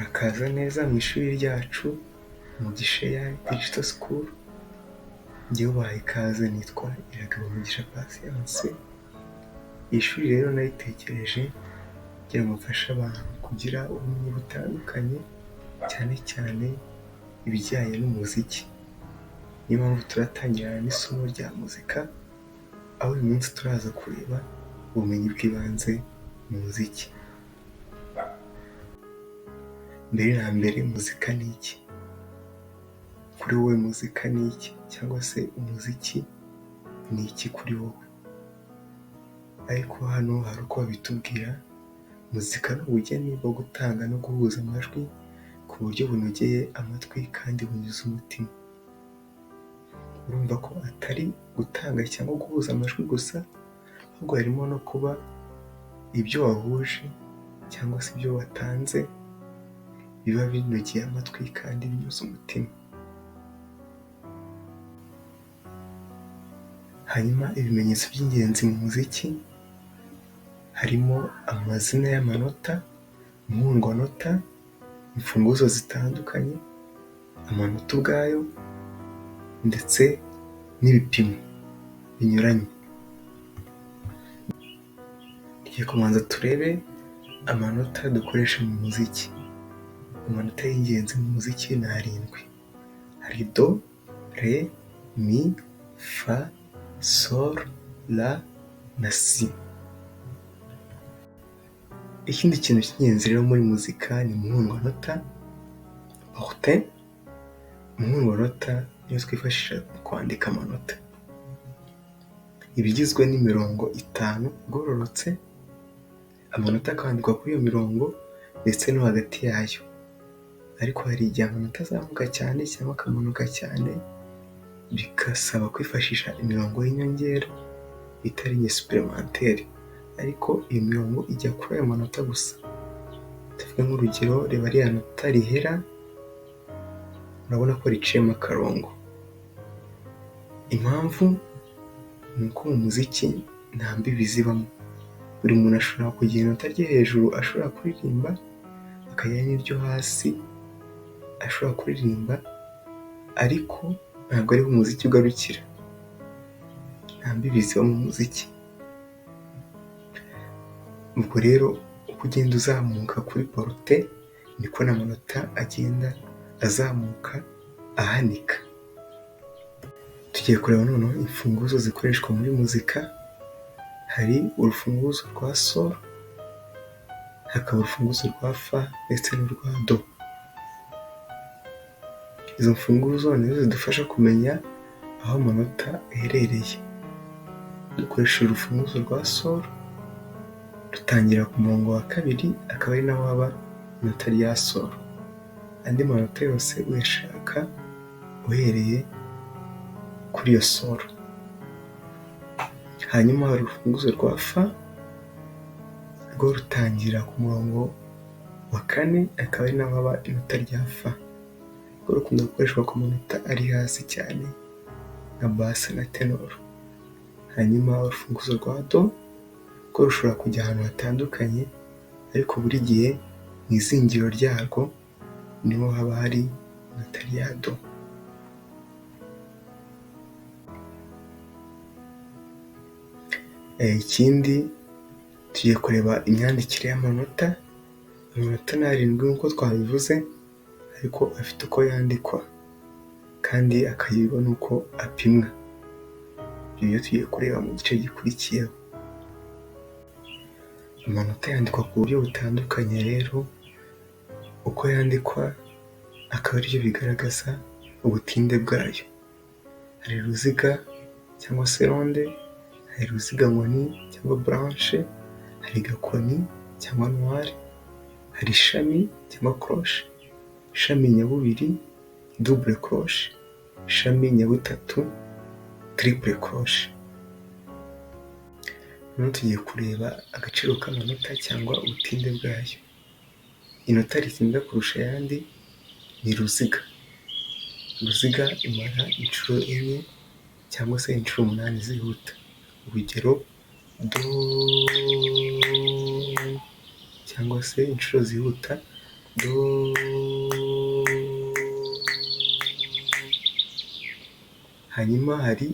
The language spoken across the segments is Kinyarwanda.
Murakaza neza mu ishuri ryacu Mugisha AI Digital School, njyewe ubahaye ikaze nitwa Iragaba Mugisha Patience. Iri shuri rero naritekereje kugira ngo mfashe abantu kugira ubumenyi butandukanye, cyane cyane ibijyanye n'umuziki. Niyo mpamvu turatangirana n'isomo rya muzika, aho uyu munsi turaza kureba ubumenyi bw'ibanze mu muziki. Mbere na mbere, muzika ni iki? Kuri wowe muzika ni iki? Cyangwa se umuziki ni iki kuri wowe? Ariko hano hari uko babitubwira: muzika ni ubugeni bwo gutanga no guhuza amajwi ku buryo bunogeye amatwi kandi bunyuze umutima. Urumva ko atari gutanga cyangwa guhuza amajwi gusa, ahubwo harimo no kuba ibyo wahuje cyangwa se ibyo watanze biba binogeye amatwi kandi binyuze umutima. Hanyuma ibimenyetso by'ingenzi mu muziki harimo amazina y'amanota, impundwanota, imfunguzo zitandukanye, amanota ubwayo ndetse n'ibipimo binyuranye. Tugiye kubanza turebe amanota dukoresha mu muziki. Amanota y'ingenzi mu muziki ni arindwi. Hari do, re, mi, fa, sol, la na si. Ikindi kintu cy'ingenzi rero muri muzika ni impundwanota, orute. Impundwanota niyo twifashisha mu kwandika amanota. Iba igizwe n'imirongo itanu igororotse, amanota akandikwa kuri iyo mirongo ndetse no hagati yayo. Ariko hari igihe amanota azamuka cyane cyangwa akamanuka cyane, bigasaba kwifashisha imirongo y'inyongera bita ligne supplémentaire. Ariko iyo mirongo ijya kuri ayo manota gusa. Tuvuge nk'urugero, reba ririya nota rihera, urabona ko riciyemo akarongo. Impamvu ni uko mu muziki nta mbibi zibamo. Buri muntu ashobora kugira inota ryo hejuru ashobora kuririmba, akagira n'iryo hasi ashobora kuririmba, ariko ntabwo ariho umuziki ugarukira. Nta mbibi ziba mu muziki. Ubwo rero uko ugenda uzamuka kuri porute, niko n'amanota agenda azamuka ahanika. Tugiye kureba noneho imfunguzo zikoreshwa muri muzika. Hari urufunguzo rwa sol, hakaba urufunguzo rwa fa ndetse n'urwa do. Izo mfunguzo nizo zidufasha kumenya aho amanota aherereye. Dukoresheje urufunguzo rwa sol, rutangira ku murongo wa kabiri, akaba ari naho haba inota rya sol. Andi manota yose uyashaka uhereye kuri iyo sol. Hanyuma hari urufunguzo rwa fa, rwo rutangira ku murongo wa kane, akaba ari naho haba inota rya fa. Rwo rukunda gukoreshwa ku manota ari hasi cyane nka basse na ténor. Hanyuma urufunguzo rwa do, rwo rushobora kujya ahantu hatandukanye, ariko buri gihe mu izingiro ryarwo niho haba hari inota rya do. Ikindi tugiye kureba imyandikire y'amanota. Amanota ni arindwi nk'uko twabivuze, ariko afite uko yandikwa kandi akagira n'uko apimwa. Ibyo tugiye kureba mu gice gikurikiyeho. Amanota yandikwa ku buryo butandukanye rero, uko yandikwa akaba aribyo bigaragaza ubutinde bwayo. Hari uruziga cyangwa se ronde, hari uruziga nkoni cyangwa branche, hari gakoni cyangwa noire, hari ishami cyangwa croche, ishami nyabubiri double croche, ishami nyabutatu triple croche. Noneho tugiye kureba agaciro k'amanota cyangwa ubutinde bwayo. Inota ritinda kurusha ayandi ni ruziga. Uruziga imara inshuro enye cyangwa se inshuro umunani zihuta. Urugero do, cyangwa se inshuro zihuta do. Hanyuma hari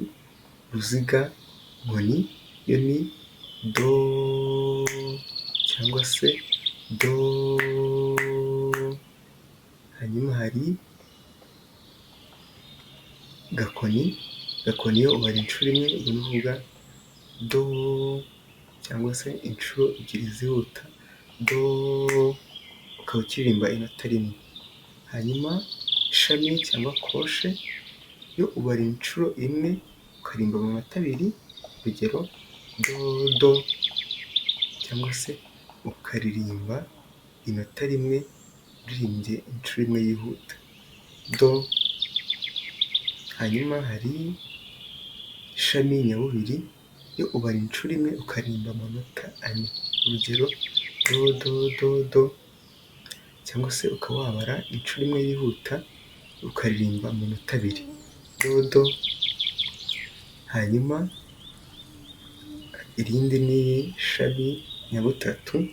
uruziga nkoni, yo ni do cyangwa se do. Hanyuma hari gakoni, gakoni yo ubara inshuro imwe, ubwo ni ukuvuga do cyangwa se inshuro ebyiri zihuta do, ukaba ukiririmba inota rimwe. Hanyuma ishami cyangwa koroshe yo ubara inshuro imwe ukaririmba amanota abiri, urugero do do, cyangwa se ukaririmba inota rimwe uririmbye inshuro imwe yihuta do. Hanyuma hari ishami nyabubiri, yo ubara inshuro imwe ukaririmba amanota ane, urugero do do do do, cyangwa se ukaba wabara inshuro imwe yihuta ukaririmba amanota abiri do do. Hanyuma irindi ni ishami nyabutatu,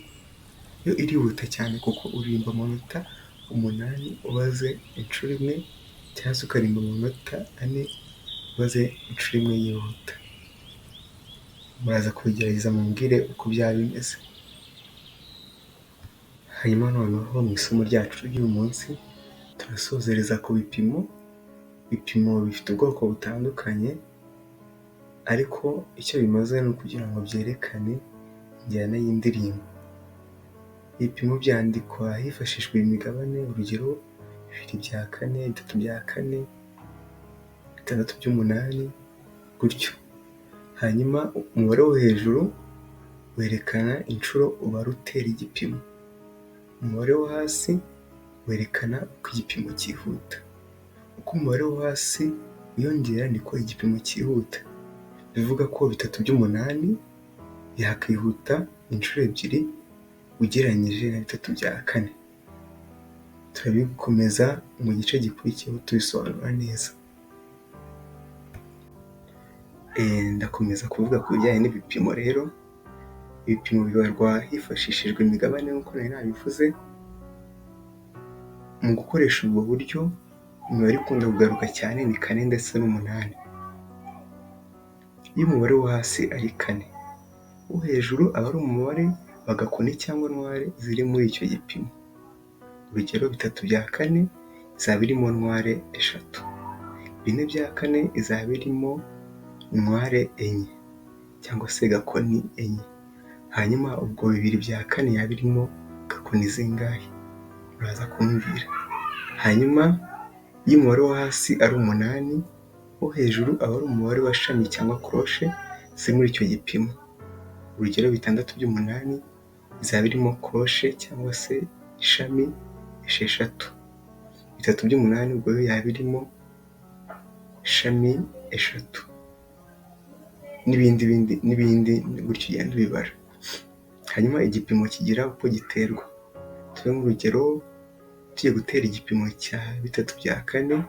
yo irihuta cyane kuko uririmba amanota 8 ubaze inshuro imwe, cyangwa se ukaririmba amanota 4 ubaze inshuro imwe yihuta. Muraza kubigerageza mumbwire uko byaba bimeze. Hanyuma noneho mu isomo ryacu ry'uyu munsi turasozereza ku bipimo. Ibipimo bifite ubwoko butandukanye, ariko icyo bimaze ni ukugira ngo byerekane injyana y'indirimbo. Ibipimo byandikwa hifashishijwe imigabane, urugero 2 bya 4, 3 bya 4, 6 by'umunani, gutyo. Hanyuma umubare wo hejuru werekana inshuro ubara utera igipimo, umubare wo hasi werekana uko igipimo cyihuta. Uko umubare wo hasi wiyongera niko igipimo cyihuta, bivuga ko 3 by'umunani yakihuta inshuro 2 ugereranyije na 3 bya 4. Turabikomeza mu gice gikurikiyeho tubisobanura neza. Ndakomeza kuvuga ku bijyanye n'ibipimo rero. Ibipimo bibarwa hifashishijwe imigabane nk'uko nari nabivuze. Mu gukoresha ubwo buryo, imibare ikunda kugaruka cyane ni 4 ndetse n'8. Iyo umubare wo hasi ari 4, uwo hejuru aba ari umubare wa gakoni cyangwa ntware ziri muri icyo gipimo. Urugero 3 bya 4 izaba irimo ntware 3, 4 bya 4 izaba irimo ntware 4 cyangwa se gakoni 4. Hanyuma ubwo 2 bya 4 yaba irimo gakoni zingahe? Uraza kumbwira. Hanyuma iyo umubare wo hasi ari 8, wo hejuru aba ari umubare wa shami cyangwa koroshe ziri muri icyo gipimo. Urugero 6 by'umunani izaba irimo koroshe cyangwa se ishami 6, 3 by'umunani ubwo yo yaba irimo ishami 3, n'ibindi n'ibindi gutyo ugenda ubibara. Hanyuma igipimo kigira uko giterwa. Tuve nk'urugero tugiye gutera igipimo cya 3 bya 4,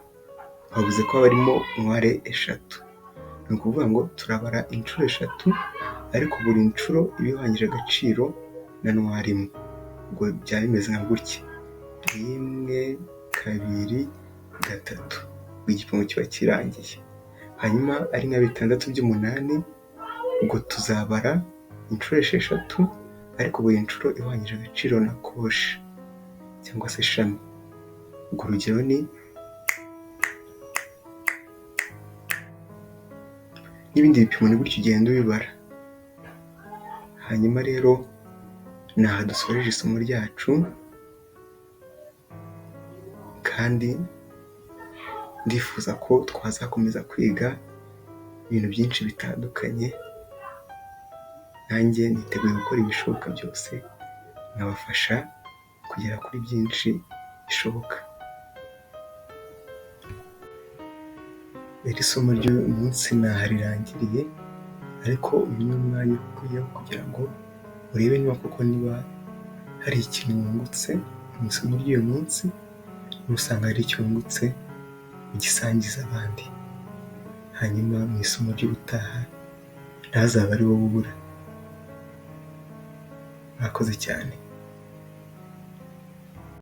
twavuze ko haba harimo ntware 3. Ni ukuvuga ngo turabara inshuro 3, ariko buri nshuro iba ihwanyije agaciro na ntware 1. Ubwo byaba bimeze nka gutya: 1, 2, 3. Igipimo kiba kirangiye. Hanyuma ari nka 6 by'umunani, ubwo tuzabara inshuro 6, ariko buri nshuro ihwanyije agaciro na koroshe cyangwa se ishami. Ubwo urugero ni n'ibindi bipimo ni gutyo ugenda ubibara. Hanyuma rero ni aha dusoreje isomo ryacu, kandi ndifuza ko twazakomeza kwiga ibintu byinshi bitandukanye. Nanjye niteguye gukora ibishoboka byose nkabafasha kugera kuri byinshi bishoboka. Iri somo ry'uyu munsi ntaho rirangiriye, ariko uyu ni umwanya ukwiye kugira ngo urebe niba koko niba hari ikintu wungutse mu isomo ry'uyu munsi, nusanga hari icyo wungutse ugisangize abandi. Hanyuma mu isomo ry'ubutaha ntazabe ari wowe ubura. Murakoze cyane.